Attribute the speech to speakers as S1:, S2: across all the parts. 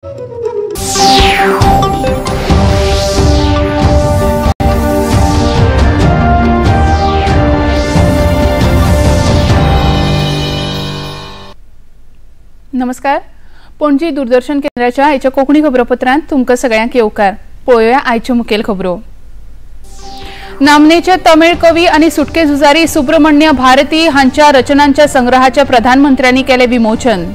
S1: नमस्कार, पणजी दूरदर्शन केंद्राच्या आयच्या कोंकणी खबरापत्रांत तुमकां सगळ्यांक येवकार। पळोवया आयच्यो मुखेल खबरो। नामनेचे तमिळ कवी आनी सुटके झुजारी सुब्रमण्य भारती हांच्या रचनांच्या संग्रहाचे प्रधानमंत्र्यांनी केले विमोचन।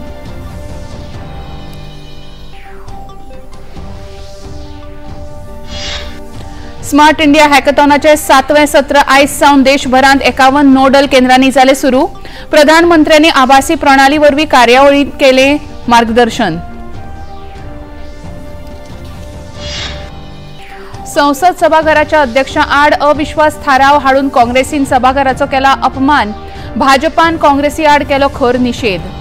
S1: स्मार्ट इंडिया हॅकथॉनाचे 7वें सत्र आयज सावन देशभरांत 51 नोडल केंद्रांनी जाले सुरू। प्रधानमंत्र्यांनी आभासी प्रणाली वरवीं कार्यावळींत केले मार्गदर्शन। संसद सभाघराच्या अध्यक्षा आड अविश्वास थाराव हाडून काँग्रेसीन सभाघराचो केला अपमान। भाजपान काँग्रेसी आड केलो खर निशेध।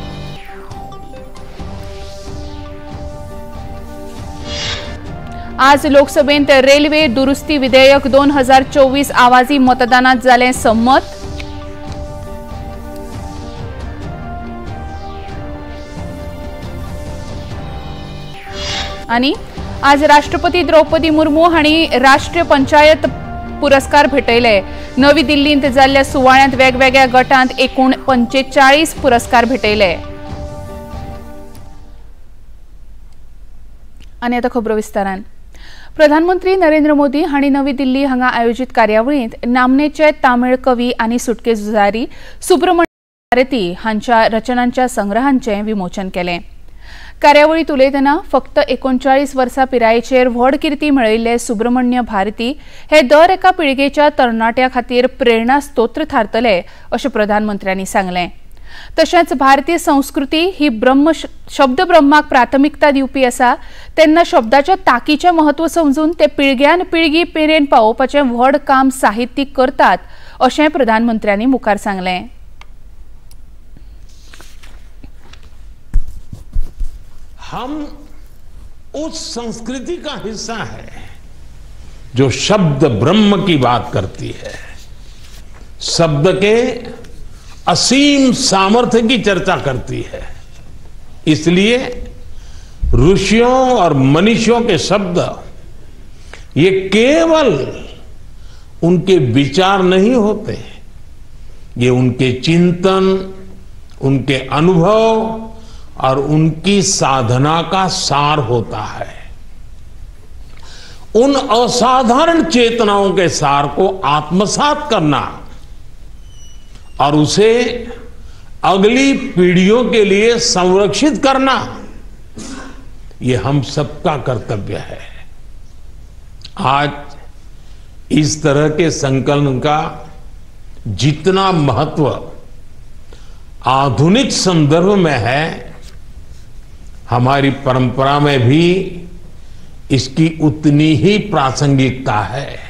S1: आज लोकसभेंत रेल्वे दुरुस्ती विधेयक 2024 आवाजी मतदानात जालें संमत। आनी आज राष्ट्रपती द्रौपदी मुर्मू हांणी राष्ट्रीय पंचायत पुरस्कार भेटयले। नवी दिल्लींत जाल्ल्या सुवाळ्यांत वेगवेगळ्या गटांत एकूण 45 पुरस्कार भेटयले। आनी आतां खबरो विस्तारान। प्रधानमंत्री नरेंद्र मोदी हांणी नवी दिल्ली हांगा आयोजित कार्यावळींत नामनेचे तामिळ कवी आनी सुटके झुजारी सुब्रमण्य भारती हांच्या रचनांच्या संग्रहांचें विमोचन केलें। कार्यावळींत उलयतना फक्त 39 वर्सां पिरायेचेर व्हड कीर्ती मेळयिल्ले सुब्रमण्य भारती हे दर एका पिळगेच्या तरणाट्या खातीर प्रेरणा स्तोत्र थारतले अशें प्रधानमंत्र्यांनी सांगलें। तशेंच भारतीय संस्कृती ही ब्रह्म शब्द ब्रह्माक प्राथमिकता दिवपी आसा, तेन्ना शब्दाच्या ताकीचें म्हत्व समजून ते पिळग्यान पिळगी मेरेन पावोवपाचें व्हड काम साहित्यीक करतात अशें प्रधानमंत्र्यांनी मुखार सांगलें।
S2: हम उस संस्कृति का हिस्सा है जो शब्द ब्रह्म की बात करती है, शब्द के असीम सामर्थ्य की चर्चा करती है। इसलिए ऋषियों और मनीषियों के शब्द ये केवल उनके विचार नहीं होते, ये उनके चिंतन, उनके अनुभव और उनकी साधना का सार होता है। उन असाधारण चेतनाओं के सार को आत्मसात करना और उसे अगली पीढ़ियों के लिए संरक्षित करना ये हम सबका कर्तव्य है। आज इस तरह के संकलन का जितना महत्व आधुनिक संदर्भ में है, हमारी परंपरा में भी इसकी उतनी ही प्रासंगिकता है।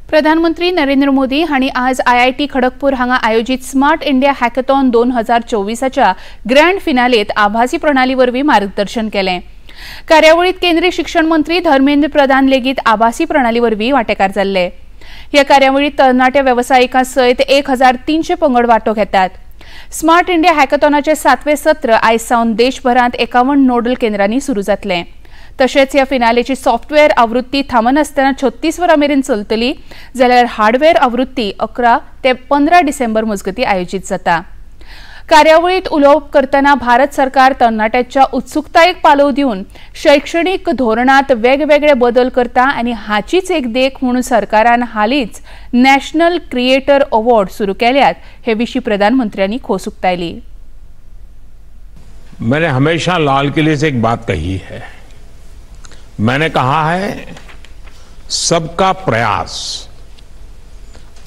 S1: प्रधानमंत्री नरेंद्र मोदी हांणी आज IIT Kharagpur हांगा आयोजित स्मार्ट इंडिया हॅकथॉन 2024च्या ग्रँड फिनालेत आभासी प्रणाली वरवीं मार्गदर्शन केलें। कार्यावळींत केंद्रीय शिक्षण मंत्री धर्मेंद्र प्रधान लेगीत आभासी प्रणाली वरवीं वांटेकार जाल्ले। ह्या कार्यावळींत तरणाट्या वेवसायिकां सयत 1300 पंगड वांटो घेतात। स्मार्ट इंडिया हॅकथॉनाचें 7वें सत्र आयज सावन देशभरांत 51 नोडल केंद्रांनी सुरू जातलें। तशेंच ह्या फिनालेची सॉफ्टवेअर आवृत्ती थांबनासतना 36 वरां मेरेन चलतली, जाल्यार हार्डवेअर आवृत्ती 11 ते 15 डिसेंबर मजगतीं आयोजीत जाता। कार्यावळींत उलोवप करतना भारत सरकार तरणाट्यांच्या उत्सुकतायेक पालव दिवन शैक्षणीक धोरणांत वेगवेगळे बदल करता आनी हाचीच एक देख म्हणून सरकारान हालींच नॅशनल क्रिएटर अवॉर्ड सुरू केल्यात हे विशीं प्रधानमंत्र्यांनी खोस उक्तायली।
S2: मैंने हमेशा लाल किले से एक बात कही है, मैंने कहा है सबका प्रयास,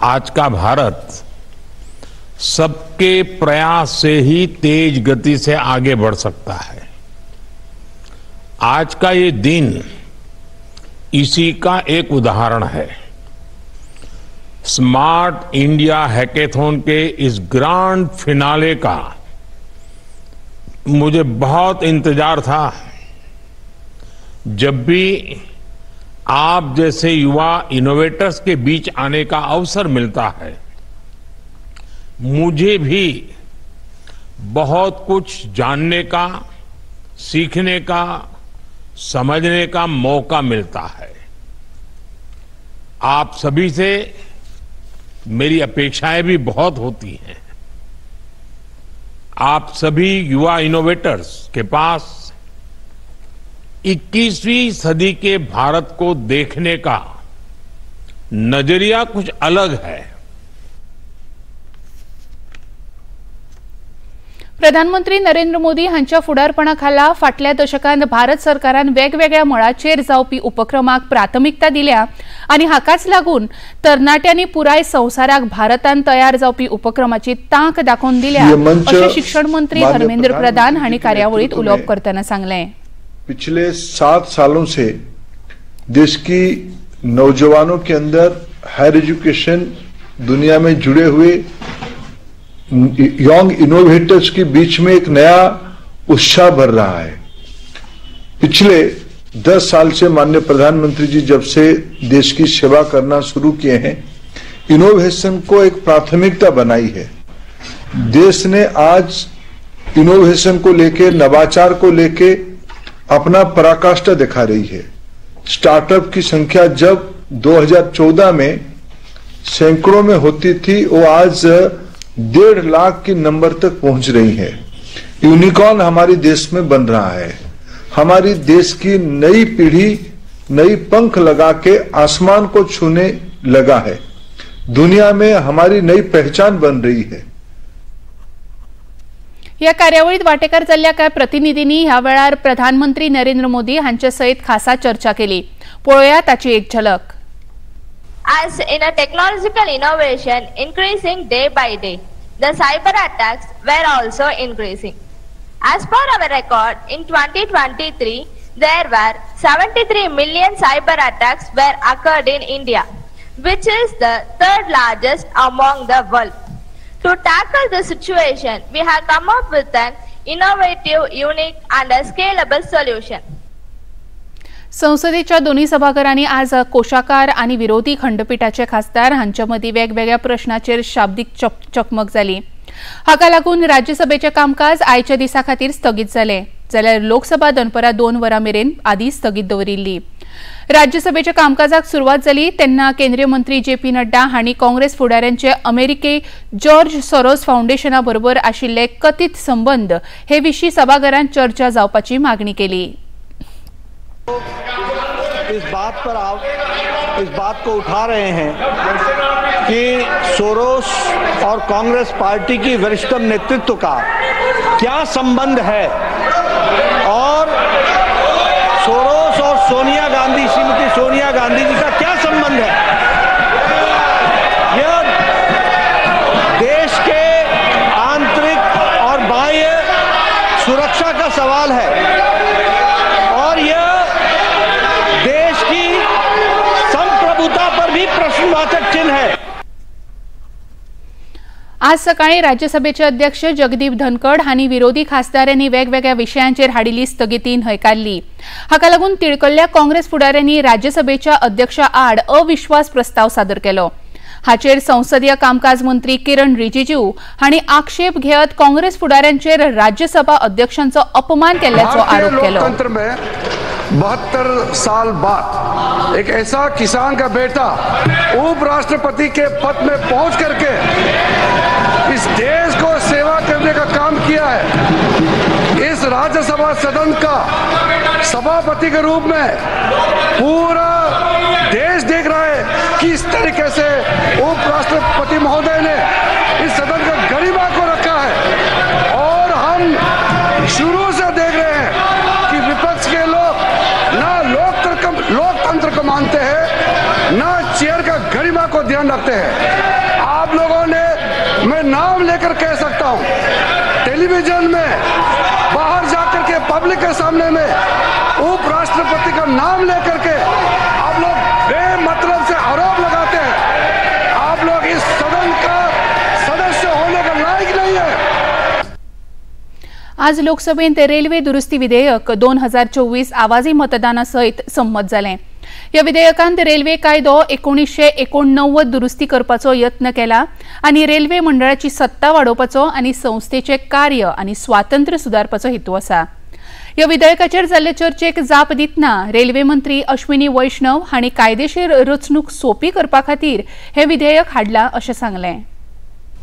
S2: आज का भारत सबके प्रयास से ही तेज गति से आगे बढ़ सकता है। आज का ये दिन इसी का एक उदाहरण है। स्मार्ट इंडिया हैकेथॉन के इस ग्रांड फिनाले का मुझे बहुत इंतजार था। जब भी आप जैसे युवा इनोवेटर्स के बीच आने का अवसर मिलता है, मुझे भी बहुत कुछ जानने का, सीखने का, समझने का मौका मिलता है। आप सभी से मेरी अपेक्षाएं भी बहुत होती हैं। आप सभी युवा इनोवेटर्स के पास 21वीं सदी के भारत को देखने का नजरिया कुछ अलग है।
S1: प्रधानमंत्री नरेंद्र मोदी हांच्या फुडारपणा खाला फाटल्या दशकांत भारत सरकारान वेगवेगळ्या मळाचेर जावपी उपक्रमाक प्राथमिकता दिल्या आनी हाकाच लागून तरणाट्यांनी पुराय संवसाराक भारतान तयार जावपी उपक्रमाची तांक दाखोवन दिल्या अशें शिक्षण मंत्री धर्मेंद्र प्रधान हांणी कार्यावळींत उलोवप करतना सांगलें।
S3: पिछले 7 सालों से देश की नौजवानों के अंदर हायर एजुकेशन दुनिया में जुड़े हुए यंग इनोवेटर्स के बीच में एक नया उत्साह भर रहा है। पिछले 10 साल से माननीय प्रधानमंत्री जी जब से देश की सेवा करना शुरू किए हैं, इनोवेशन को एक प्राथमिकता बनाई है। देश ने आज इनोवेशन को लेके, नवाचार को लेके अपना पराकाष्ठा दिखा रही है। स्टार्टअप की संख्या जब 2014 में सैकड़ों में होती थी, वो आज 1.5 लाख के नंबर तक पहुंच रही है। यूनिकॉर्न हमारे देश में बन रहा है। हमारी देश की नई पीढ़ी नई पंख लगा के आसमान को छूने लगा है। दुनिया में हमारी नई पहचान बन रही है।
S1: या कार्यावळीत वाटेकार जाल्ल्या कांय प्रतिनिधींनी ह्या वेळार प्रधानमंत्री नरेंद्र मोदी हांचे सयत खासा चर्चा केली। पळोवया ताची एक झलक।
S4: As in a technological innovation increasing day by day, the cyber attacks were also increasing. As per our record, in 2023, there were 73 million cyber attacks were occurred in India, which is the third largest among the world. To tackle the situation, we have come up with an innovative, unique and a scalable solution.
S1: संसदेच्या दोन्ही सभाघरांनी आज कोशाकार आणि विरोधी खंडपीठाचे खासदार हांचे मदीं वेगवेगळ्या प्रश्नाचेर शाब्दीक चकमक जाली। हाका लागून राज्यसभेचें कामकाज आयच्या दिसा खातीर स्थगीत जालें, जाल्यार लोकसभा दनपरां 2 वरां मेरेन आदी स्थगीत दवरिल्ली। राज्यसभेच्या कामकाजाक सुरवात जाली तेन्ना केंद्रीय मंत्री जे पी नड्डा हांणी काँग्रेस फुडाऱ्यांचे अमेरिके जॉर्ज सोरोस फाउंडेशना बरोबर आशिल्ले कथित संबंद हे विशीं सभाघरांत चर्चा जावपाची मागणी केली।
S5: इस बात पर आप इस बात को उठा रहे हैं कि सोरोस और कांग्रेस पार्टी की वरिष्ठतम नेतृत्व का क्या संबंध है और सोरोस और सोनिया गांधी, श्रीमती सोनिया गांधी जी का क्या संबंध है। यह देश के आंतरिक और बाह्य सुरक्षा का सवाल है और यह देश की संप्रभुता पर भी प्रश्नवाचक चिन्ह है।
S1: आज सकाळी राज्यसभेचे अध्यक्ष जगदीप धनखड हांणी विरोधी खासदारांनी वेगवेगळ्या विशयांचेर हाडिल्ली स्थगिती न्हयकारली। हाका लागून तिडकल्ल्या काँग्रेस फुडाऱ्यांनी राज्यसभेच्या अध्यक्षा आड अविश्वास प्रस्ताव सादर केलो। हाचेर संसदीय कामकाज मंत्री किरण रिजिजू हांणी आक्षेप घेत काँग्रेस फुडाऱ्यांचेर राज्यसभा अध्यक्षांचो अपमान केल्ल्याचो आरोप केलो।
S6: लोकतंत्र में 72 साल बाद एक ऐसा किसान का बेटा उपराष्ट्रपति के पद में पहुंच करके इस देश को सेवा करने का काम किया है। इस राज्यसभा सदन का सभापति के रूप में पूरा देश देख रहा है कि इस तरीके से उपराष्ट्रपति महोदय ने इस सदन का गरिमा को रखा है और हम शुरू से देख रहे हैं कि विपक्ष के लोग ना लोकतंत्र को मानते हैं, ना चेयर का गरिमा को ध्यान रखते हैं। आप लोगों ने, मैं नाम लेकर कह सकता हूं, टेलीविजन में बाहर जाकर के पब्लिक के सामने में उपराष्ट्रपति का नाम लेकर के आप लोग बेमतलब से आरोप लगाते हैं। आप लोग इस सदन का सदस्य होने का लायक नहीं है।
S1: आज लोकसभेंत रेल्वे दुरुस्ती विधेयक 2024 आवाजी मतदाना सयत संमत जालें। ह्या विधेयकांत रेल्वे कायदो 1989 दुरुस्ती करपाचो यत्न केला आनी रेल्वे मंडळाची सत्ता वाडोवपाचो आनी संस्थेचें कार्य आनी स्वातंत्र्य सुदारपाचो हेतू आसा। ह्या विधेयकाचेर जाल्ले चर्चेक जाप दितना रेल्वे मंत्री अश्विनी वैष्णव हांणी कायदेशीर रचणूक सोपी करपा खातीर हे विधेयक हाडलां अशें सांगलें.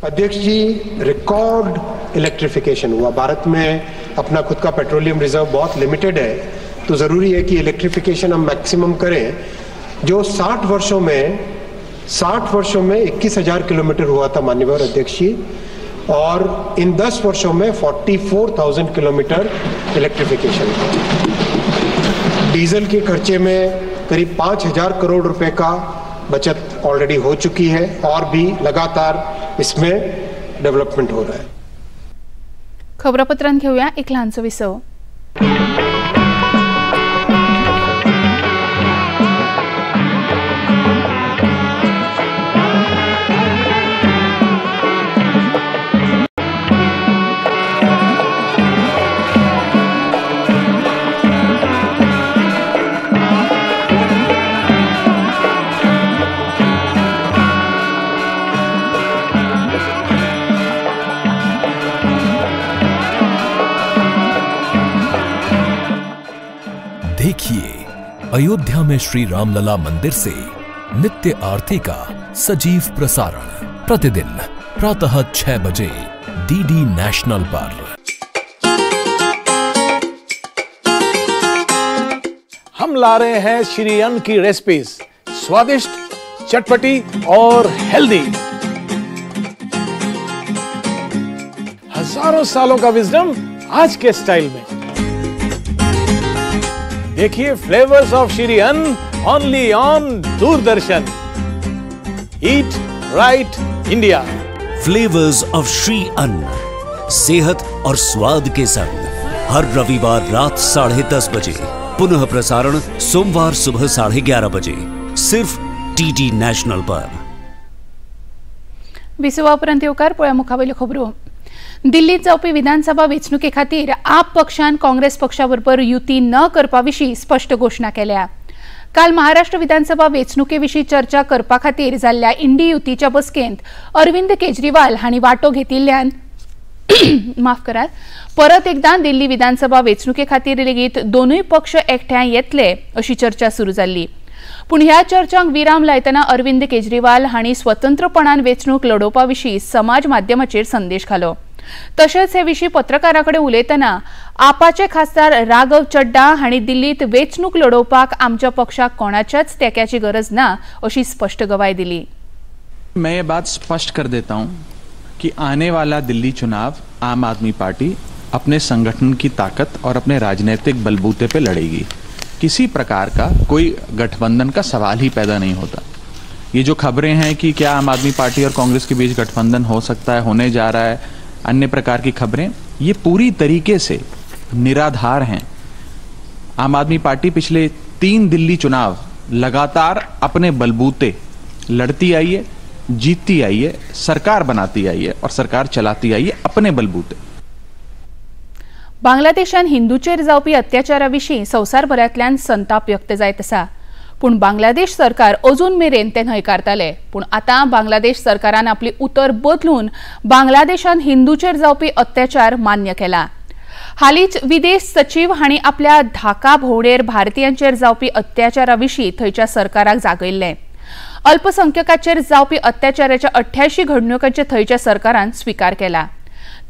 S7: अध्यक्ष जी, रिकॉर्ड इलेक्ट्रिफिकेशन हुआ. भारत में अपना खुद का पेट्रोलियम रिजर्व बहुत लिमिटेड है, तो ज़रूरी है कि इलेक्ट्रिफिकेशन हम मैक्सिमम करें. जो 60 वर्षों में 21,000 किलोमीटर हुआ था माननीय अध्यक्ष जी, और इन 10 वर्षों में 44,000 किलोमीटर इलेक्ट्रिफिकेशन. डीजल के खर्चे में करीब 5,000 करोड़ रुपए का बचत ऑलरेडी हो चुकी है और भी लगातार इसमें डेवलपमेंट हो रहा है.
S1: खबरापत्रांत घेऊया एक ल्हानसो विसव.
S8: देखिए अयोध्या में श्री रामलला मंदिर से नित्य आरती का सजीव प्रसारण प्रतिदिन प्रातः 6 बजे डीडी नेशनल पर.
S9: हम ला रहे हैं श्री अन्न की रेसिपीज, स्वादिष्ट, चटपटी और हेल्दी. हजारों सालों का विजडम आज के स्टाइल में. देखिए flavours of Shri Anna only on Doordarshan. Eat right India.
S10: Flavours of Shri Anna, सेहत और स्वाद के संग हर रविवार रात 10:30 बजे, पुनः प्रसारण सोमवार सुबह 11:30 बजे, सिर्फ डीडी नेशनल पर.
S1: विसवा उपरांत येवकार. पळया मुखावयल्यो खबरो. दिल्लीत जावपी विधानसभा वेंचणुके खातीर आप पक्षान काँग्रेस पक्षा बरोबर युती न करपा विशीं स्पश्ट घोशणा केल्या. काल महाराष्ट्र विधानसभा वेंचणुके विशीं चर्चा करपा खातीर जाल्ल्या इंडी युतीच्या बसकेंत अरविंद केजरीवाल हांणी वांटो घेतिल्ल्यान माफ करात, परत एकदां दिल्ली विधानसभा वेंचणुके खातीर लेगीत दोनूय पक्ष एकठांय येतले अशी चर्चा सुरू जाल्ली. पूण ह्या चर्चांक विराम लायतना अरविंद केजरीवाल हांणी स्वतंत्रपणान वेंचणूक लडोवपा विशीं समाज माध्यमाचेर संदेश घालो. तशेंच हे विशीं पत्रकारां कडेन उलयतना आपाचे खासदार राघव चड्डा हांणी दिल्लीत वेंचणूक लडोवपाक आमच्या पक्षाक कोणाच्याच तेक्याची गरज ना अशी स्पष्ट गवाय दिली.
S11: मैं ये बात स्पष्ट कर देता हूं कि आने वाला दिल्ली चुनाव आम आदमी पार्टी अपने संगठन की ताकत और अपने राजनीतिक बलबूते पे लड़ेगी. किसी प्रकार का कोई गठबंधन का सवाल ही पैदा नहीं होता. ये जो खबरें हैं कि क्या आम आदमी पार्टी और कांग्रेस के बीच गठबंधन हो सकता है, होने जा रहा है, अन्य प्रकार की खबरें, ये पूरी तरीके से निराधार हैं. आम आदमी पार्टी पिछले 3 दिल्ली चुनाव लगातार अपने बलबूते लड़ती आई है, जीतती आई है, सरकार बनाती आई है और सरकार चलाती आई है अपने बलबूते.
S1: बांगलादेशान हिंदूचेर जावपी अत्याचारा विशीं संवसारभरांतल्यान संताप व्यक्त जायत आसा. पूण बांगलादेश सरकार अजून मेरेन ते न्हयकारताले. पूण आतां बांगलादेश सरकारान आपली उतर बदलून बांगलादेशान हिंदूचेर जावपी अत्याचार मान्य केला. हालींच विदेश सचीव हांणी आपल्या ढाका भोंवडेर भारतीयांचेर जावपी अत्याचारा विशीं थंयच्या सरकाराक जागयल्लें. अल्पसंख्यकाचेर जावपी अत्याचाराच्या 88 घडणुकांचे थंयच्या सरकारान स्विकार केला.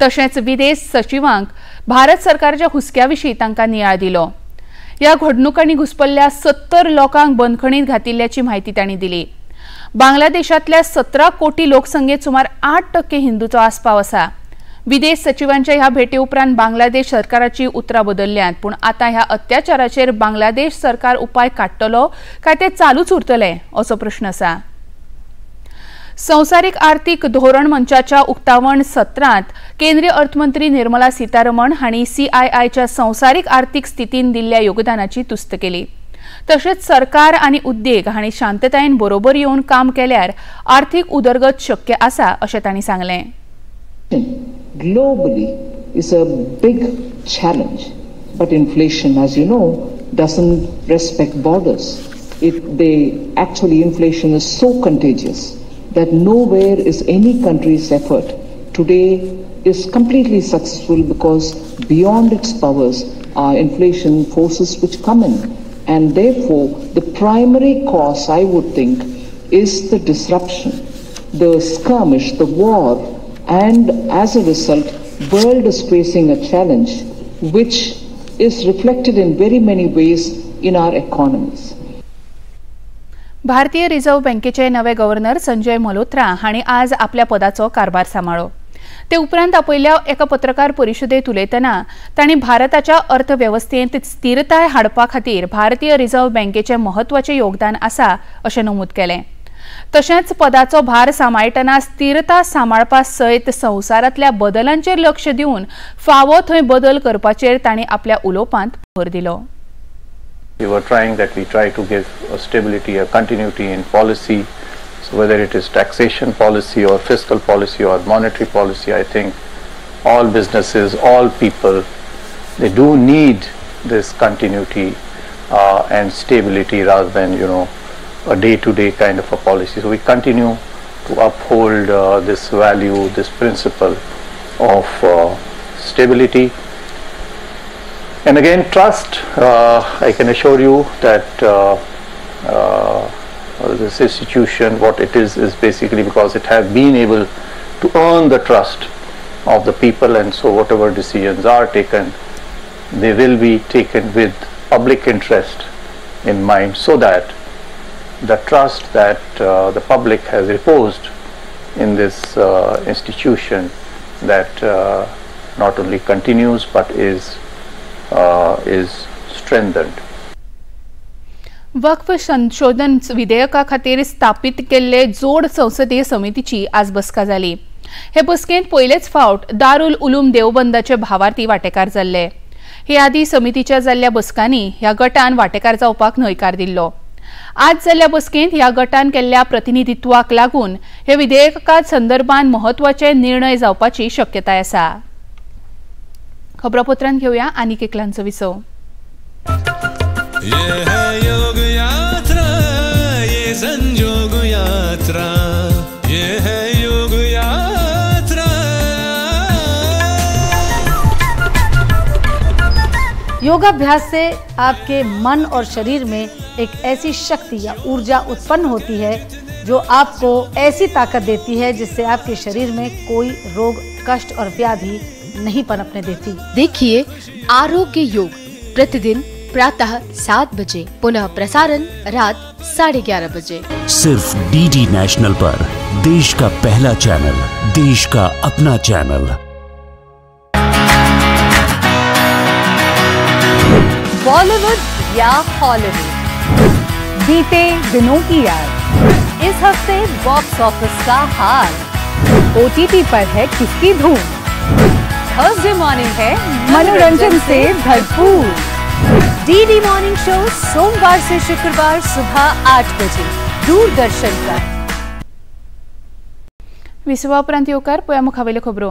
S1: तशेंच विदेश सचिवांक भारत सरकारच्या हुस्क्या विशीं तांकां नियाळ दिलो. ह्या घडणुकांनी घुसपल्ल्या 70 लोकांक बंदखणीत घातिल्ल्याची म्हायती तांणी दिली. बांगलादेशांतल्या 17 कोटी लोकसंख्येत सुमार 8% हिंदूचो आस्पाव आसा. विदेश सचिवांच्या ह्या भेटे उपरांत बांगलादेश सरकाराची उतरां बदलल्यांत. पूण आतां ह्या अत्याचाराचेर बांगलादेश सरकार उपाय काडटलो काय ते चालूच उरतले असो प्रश्न आसा. संवसारीक आर्थिक धोरण मंचाच्या उक्तावण सत्रांत केंद्रीय अर्थमंत्री निर्मला सीतारमण हांणी सीआयआयच्या संवसारीक आर्थिक स्थितीन दिल्ल्या योगदानाची तुस्त केली. तशेंच सरकार आनी उद्देग हांणी शांततायेन बरोबर येवन काम केल्यार आर्थिक उदरगत शक्य आसा अशें तांणी सांगलें.
S12: Globally is a big challenge, but inflation, as you know, doesn't respect borders. Actually inflation is so contagious that nowhere is any country's effort today is completely successful, because beyond its powers are inflation forces which come in. And therefore, the primary cause, I would think, is the disruption, the skirmish, the war, and as a result, world is facing a challenge which is reflected in very many ways in our economies.
S1: भारतीय reserve बँकेचे नवे governor Sanjay Malhotra हांणी आज आपल्या पदाचो कारभार सांबाळ्ळो. ते उपरांत आपयल्ल्या एका पत्रकार परिशदेंत उलयतना तांणी भारताच्या अर्थवेवस्थेंत स्थिरताय हाडपा खातीर भारतीय रिझर्व्ह बँकेचें म्हत्वाचें योगदान आसा अशें नमूद केलें. तशेंच पदाचो भार सांबाळटना स्थिरता सांबाळपा सयत संवसारांतल्या बदलांचेर लक्ष दिवन फावो थंय बदल करपाचेर तांणी आपल्या उलोवपांत भर दिलो.
S13: We were trying that we try to give a stability, a continuity in policy. So whether it is taxation policy or fiscal policy or monetary policy, I think all businesses, all people, they do need this continuity and stability rather than, you know, a day-to-day kind of a policy. So we continue to uphold this value, this principle of stability. And again, trust, I can assure you that this institution, what it is basically because it has been able to earn the trust of the people, and so whatever decisions are taken, they will be taken with public interest in mind, so that the trust that the public has reposed in this institution that not only continues but is strengthened.
S1: Waqf संशोधन विधेयका खातीर स्थापित केल्ले जोड संसदीय समितीची आज बसका जाली. हे बसकेंत पयलेच फावट दारुल उलूम देवबंदाचे भावार्थी वांटेकार जाल्ले. हे आदी समितीच्या जाल्ल्या बसकांनी ह्या गटान वांटेकार जावपाक न्हयकार दिल्लो. आज जाल्ल्या बसकेंत ह्या गटान केल्ल्या प्रतिनिधित्वाक लागून हे विधेयका संदर्भात म्हत्वाचे निर्णय जावपाची शक्यताय आसा. खबरापत्रांत घेवया आनीक एक ल्हानसो विसव.
S14: ये है योग यात्रा, ये संजोग यात्रा, ये है योग यात्रा.
S15: योगाभ्यास से आपके मन और शरीर में एक ऐसी शक्ति या ऊर्जा उत्पन्न होती है जो आपको ऐसी ताकत देती है जिससे आपके शरीर में कोई रोग, कष्ट और व्याधि नहीं पनपने देती।
S16: देखिए आरोग्य योग प्रतिदिन प्रातः 7 बजे, पुनः प्रसारण रात 11:30 बजे,
S10: सिर्फ डीडी नेशनल पर। देश का पहला चैनल, देश का अपना चैनल।
S17: बॉलीवुड या हॉलीवुड, बीते दिनों की याद, इस हफ्ते बॉक्स ऑफिस का हाल, ओटीटी पर है किसकी धूम, थर्सडे मॉर्निंग है मनोरंजन से भरपूर। डीडी मॉर्निंग शो सोमवार से शुक्रवार सुबह 8 बजे दूरदर्शन पर।
S1: विसवा उपरांत येवकार पळया मुखावेल्यो खबरो.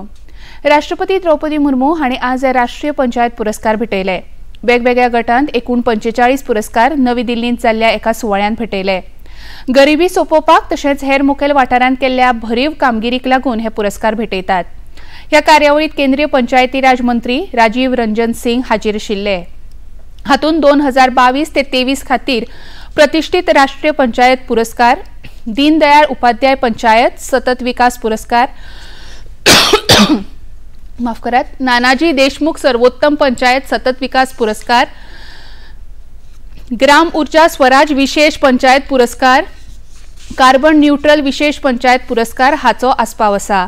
S1: राष्ट्रपती द्रौपदी मुर्मू हांणी आज राष्ट्रीय पंचायत पुरस्कार भेटयले. वेगवेगळ्या गटांत एकूण 45 पुरस्कार नवी दिल्लींत जाल्ल्या एका सुवाळ्यांत भेटयले. गरिबी सोंपोवपाक तशेंच हेर मुखेल वाठारांत केल्ल्या भरीव कामगिरीक लागून हे पुरस्कार भेटयतात. ह्या कार्यावळीत केंद्रीय पंचायती राज मंत्री राजीव रंजन सिंग हाजीर आशिल्ले. हातूंत 2022 ते 23 खातीर प्रतिष्ठित राष्ट्रीय पंचायत पुरस्कार, दीनदयाळ उपाध्याय पंचायत सतत विकास पुरस्कार, माफ करात, नानाजी देशमुख सर्वोत्तम पंचायत सतत विकास पुरस्कार, ग्राम ऊर्जा स्वराज विशेष पंचायत पुरस्कार, कार्बन न्यूट्रल विशेष पंचायत पुरस्कार हाचो आस्पाव आसा.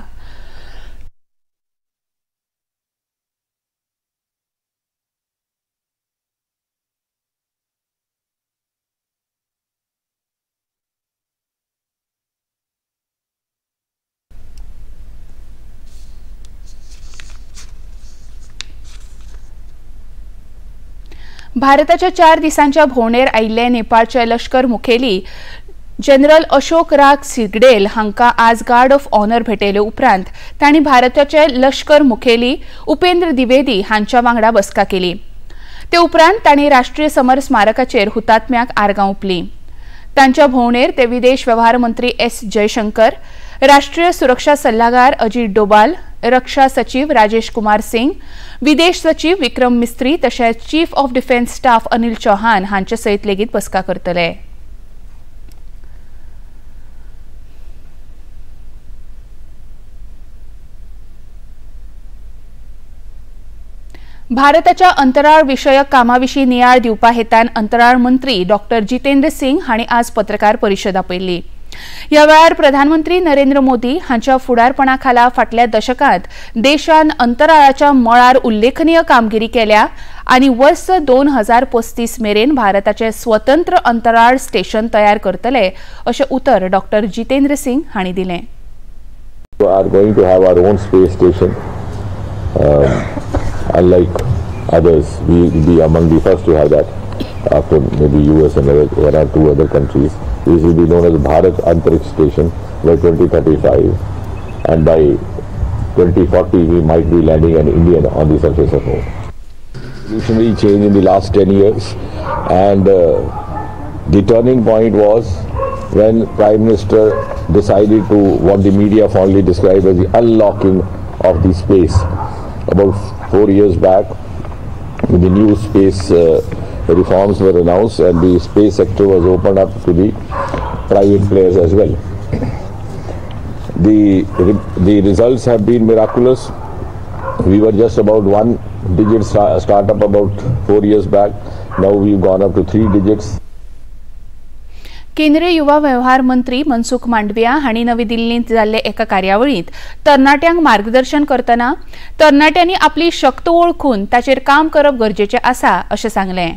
S1: भारताच्या 4 दिसांच्या भोंवडेर आयिल्ले नेपाळचे लश्कर मुखेली जनरल अशोक राग सिगडेल हांकां आज गार्ड ऑफ ऑनर भेटयले उपरांत तांणी भारताचे लश्कर मुखेली उपेंद्र द्विवेदी हांच्या वांगडा बसका केली. ते उपरांत तांणी राष्ट्रीय समर स्मारकाचेर हुतात्म्याक आर्गां ओंपली. तांच्या भोंवडेर ते विदेश वेव्हार मंत्री एस जयशंकर, राष्ट्रीय सुरक्षा सल्लागार अजीत डोबाल, रक्षा सचिव राजेश कुमार सिंग, विदेश सचिव विक्रम मिस्त्री तशेंच chief of defence staff Anil Chauhan हांचे सयत लेगीत बसका करतले. भारताच्या अंतराळ विशयक कामाविशीं नियाळ दिवपा हेतान अंतराळ मंत्री डॉ जितेंद्र सिंग हांणी आज पत्रकार परिशद आपयल्ली. ह्या वेळार प्रधानमंत्री नरेंद्र मोदी हांच्या फुडारपणा खाला फाटल्या दशकांत देशान अंतराळाच्या मळार उल्लेखनीय कामगिरी केल्या आनी वर्स 2035 मेरेन भारताचे स्वतंत्र अंतराळ स्टेशन तयार करतले अशें उतर डॉ जितेंद्र सिंग हांणी दिलें.
S18: We are going to have our own space station. Unlike others, we will be among the first to have that after maybe US and other, one or two other countries. This will be known as Bharat Antariksh Station by 2035, and by 2040 we might be landing an Indian on the surface of Moon. Revolutionary change in the last 10 years, and the turning point was when Prime Minister decided to what the media fondly described as the unlocking of the space. About 4 years back, the new space reforms were announced and the space sector was opened up to the private players as well. The results have been miraculous. We were just about 1 digit startup about 4 years back. Now we've gone up to 3 digits.
S1: केंद्रीय युवा व्यवहार मंत्री मनसुख मांडविया हांणी नवी दिल्लींत जाल्ले एका कार्यावळींत तरणाट्यांक मार्गदर्शन करतना तरणाट्यांनी आपली शक्त वळखून ताचेर काम करप गरजेचें आसा अशें सांगलें.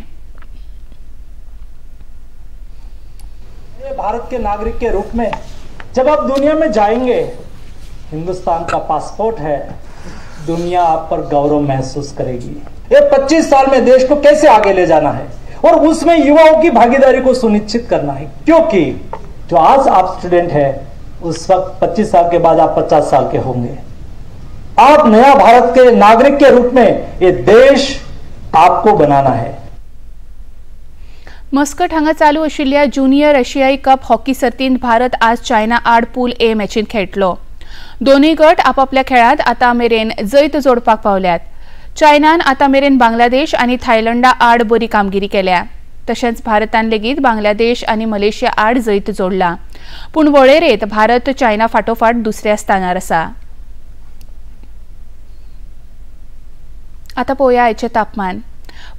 S19: भारत के नागरिक के रूप में जब आप दुनिया में जाएंगे, हिंदुस्तान का पासपोर्ट है, दुनिया आप पर गौरव महसूस करेगी। ये 25 साल में देश को कैसे आगे ले जाना है और उसमें युवाओं की भागीदारी को सुनिश्चित करना है, क्योंकि जो आज आप स्टूडेंट हैं उस वक्त 25 साल के बाद आप 50 साल के होंगे। आप नया भारत के नागरिक के रूप में ये देश आपको बनाना है।
S1: मस्कट हांगा चालू आशिल्ल्या ज्युनियर आशियाई कप हॉकी सर्तींत भारत आज चायना आड पूल ए मॅचींत खेळटलो. दोनूय गट आपापल्या खेळांत आतां मेरेन जैत जोडपाक पावल्यात. चायनान आतां मेरेन बांगलादेश आनी थायलंडा आड बरी कामगिरी केल्या. तशेंच भारतान लेगीत बांगलादेश आनी मलेशिया आड जैत जोडला. पूण वळेरेंत भारत चायना फाटोफाट दुसऱ्या स्थानार आसा. आतां पळोवया आयचें तापमान.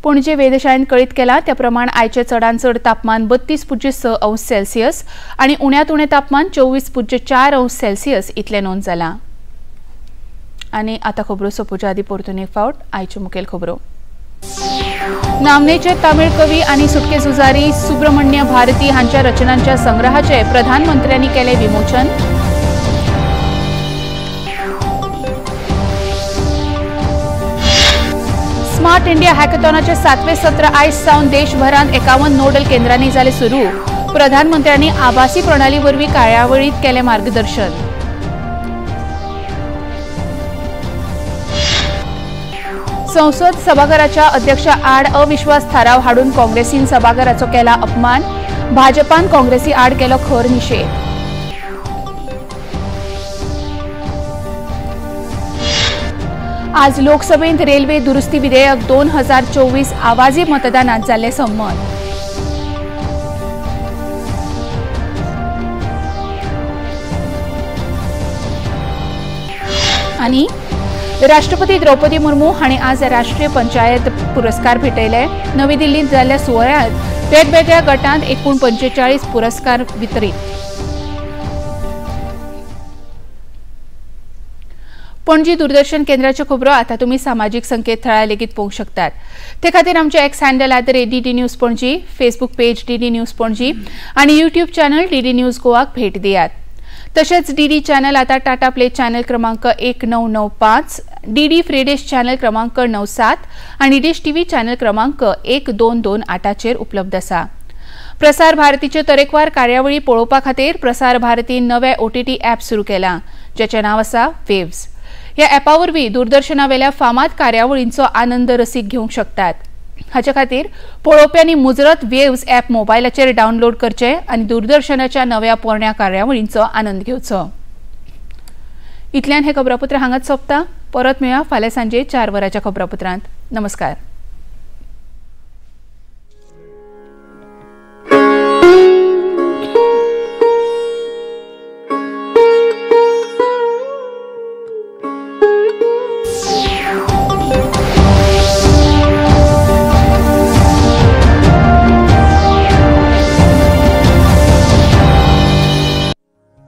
S1: पणजे वेधशाळेन कळीत केलां त्या प्रमाण आयचें चडांत चड तापमान 32.6 अंश सेल्सियस आनी उण्यांत उणें तापमान 24.4 अंश सेल्सियस इतलें नोंद जालां. आनी आतां खबरो सोंपोवच्या आदीं परतून एक फावट आयच्यो मुखेल खबरो. नामनेचे तामीळ कवी आनी सुटके झुजारी सुब्रमण्य भारती हांच्या रचनांच्या संग्रहाचे प्रधानमंत्र्यांनी केलें विमोचन. स्मार्ट इंडिया हॅकॅथॉनाचे 7वें सत्र आयज सावन देशभरांत 51 नोडल केंद्रांनी जालें सुरू. प्रधानमंत्र्यांनी आभासी प्रणाली वरवीं कार्यावळींत केलें मार्गदर्शन. संसद सभाघराच्या अध्यक्षा आड अविश्वास थाराव हाडून काँग्रेसीन सभाघराचो केला अपमान. भाजपान काँग्रेसी आड केलो खर निशेध. आज लोकसभेंत रेल्वे दुरुस्ती विधेयक 2024 आवाजी मतदानात जाल्लें संमत. आनी राष्ट्रपती द्रौपदी मुर्मू हांणी आज राष्ट्रीय पंचायत पुरस्कार भेटयले. नवी दिल्लींत जाल्ल्या सुवाळ्यांत वेगवेगळ्या गटांत एकूण 45 पुरस्कार वितरीत. पणजी दूरदर्शन केंद्राच्यो खबरो आतां तुमी सामाजीक संकेतथळार लेगीत पळोवंक शकतात. ते खातीर आमचे X handle @DD News Panaji, Facebook page DD News Panaji आनी यूट्यूब चॅनल डीडी न्यूज गोवाक भेट दियात. तशेंच डीडी चॅनल आतां टाटा प्ले चॅनल क्रमांक 1995, डीडी फ्री डिश चॅनल क्रमांक 97 आनी डिश टीव्ही चॅनल क्रमांक 1228चेर उपलब्ध आसा. प्रसार भारतीच्यो तरेकवार कार्यावळी पळोवपा खातीर प्रसार भारतीन नवे ओटीटी ॲप सुरू केलां, ज्याचें नांव आसा वेव्स. ह्या ॲपा वरवीं दूरदर्शनावेल्या फामाद कार्यावळींचो आनंद रसीक घेवंक शकतात. हाचे खातीर पळोवप्यांनी मुजरत वेव्स ॲप मोबायलाचेर डावनलोड करचें आनी दूरदर्शनाच्या नव्या पोरण्या कार्यावळींचो आनंद घेवचो. इतल्यान हे खबरापत्र हांगाच सोंपता. परत मेळया फाल्यां सांजे 4 वरांच्या खबरापत्रांत. नमस्कार.